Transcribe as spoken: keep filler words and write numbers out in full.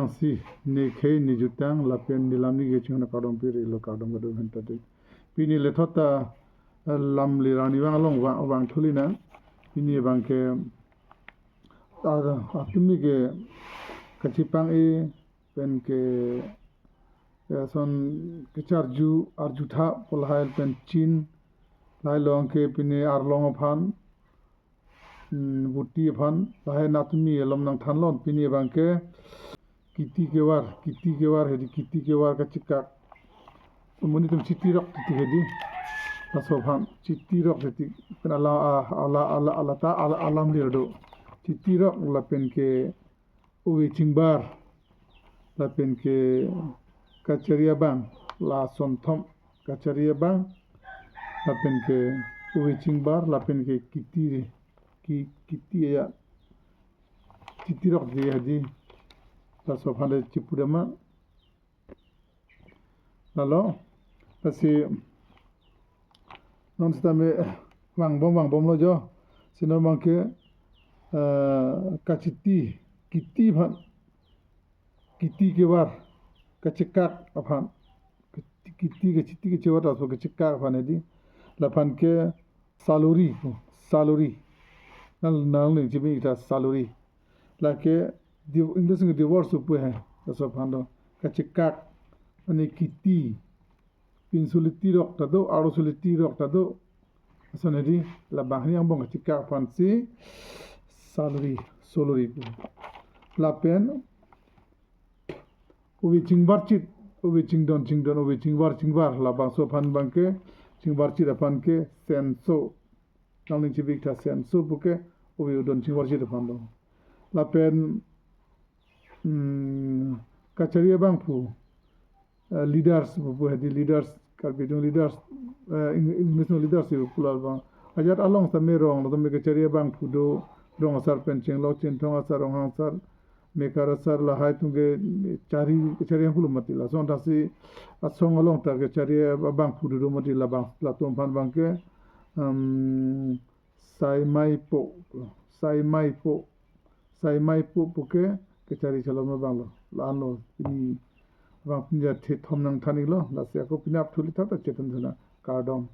Si ne khei ne jutang lapen ne lam ne ke chingna kardom piri lo, kardom kardom henta de. Pini lethot ta, eh, lam li rani vang along vang, vang thuli na. Pini abang ke, ah, atumi ke kachipang-e pen ke, eh, son kecharju arjutha pu lahai pen chin lahai along ke pini arlong aphan, mm, buti aphan lahai natumi alom nangthanlon. Pini abang ke kiti kevar, kiti kevar hedi, kiti kevar kachekak. Amonit atum chiti rok titi hedi. Laso aphan chiti rok titi. Pen ala, a, ala, ala, ala ta, ala, alam lir do. Chiti rok lapen ke ove chingbar, lapen ke kachari abang, la sonthom kachari abang, lapen ke ove chingbar, lapen ke kiti, ki, kiti ya, kiti rok di hadi, laso aphan de chipu dama. Lalo, lasi non sitame vangbom, vangbomlo jo. Si non abang ke, eh, kachiti, kiti aphan, kiti kevar kachekak aphan, kiti, kiti, kachiti kachevar laso kachekak aphan hedi. Laphan ke saluri, saluri. Nang, nangning chibi ta saluri. Lake di-, English nge divorce pu he, laso aphan do. Kachekak, mane kiti. Pinso liti rok ta do, arloso liti rok ta do. Lason hedi, labang hini angbong kachekak aphan si saluri, soluri pu. Lapen ove chingvarchit, ove chingdon, chingdon, ove chingvar, chingvar, labangso aphan abang ke, chingvarchit aphan ke senso. Nangning chibi ta senso pu ke, ove udon chingvarchit aphan do. Lapen, mm, kachari abangphu, eh, leaders pu, pu hedi leaders, Karbi Anglong leaders, eh, Eng-, English no leaders pu la abang. Ajat along sitame rong, sitame kachari abangphu do, rong asar pen chenglok, chinthong asar, ronghang asar, mekar asar, lahai atum ke chari, chari abangphu lo mati. Lason ta si asong along ta kachari abangphu do do mati, labang, latum aphan abang ke, um, saimaipo, saimaipo, saimaipo pu ke kachari chalom abang lo. La-an lo, pini abang pini ja thethom nangthan-iklo, lasi ako pini apthu lithap ta chethan thuna, kardom.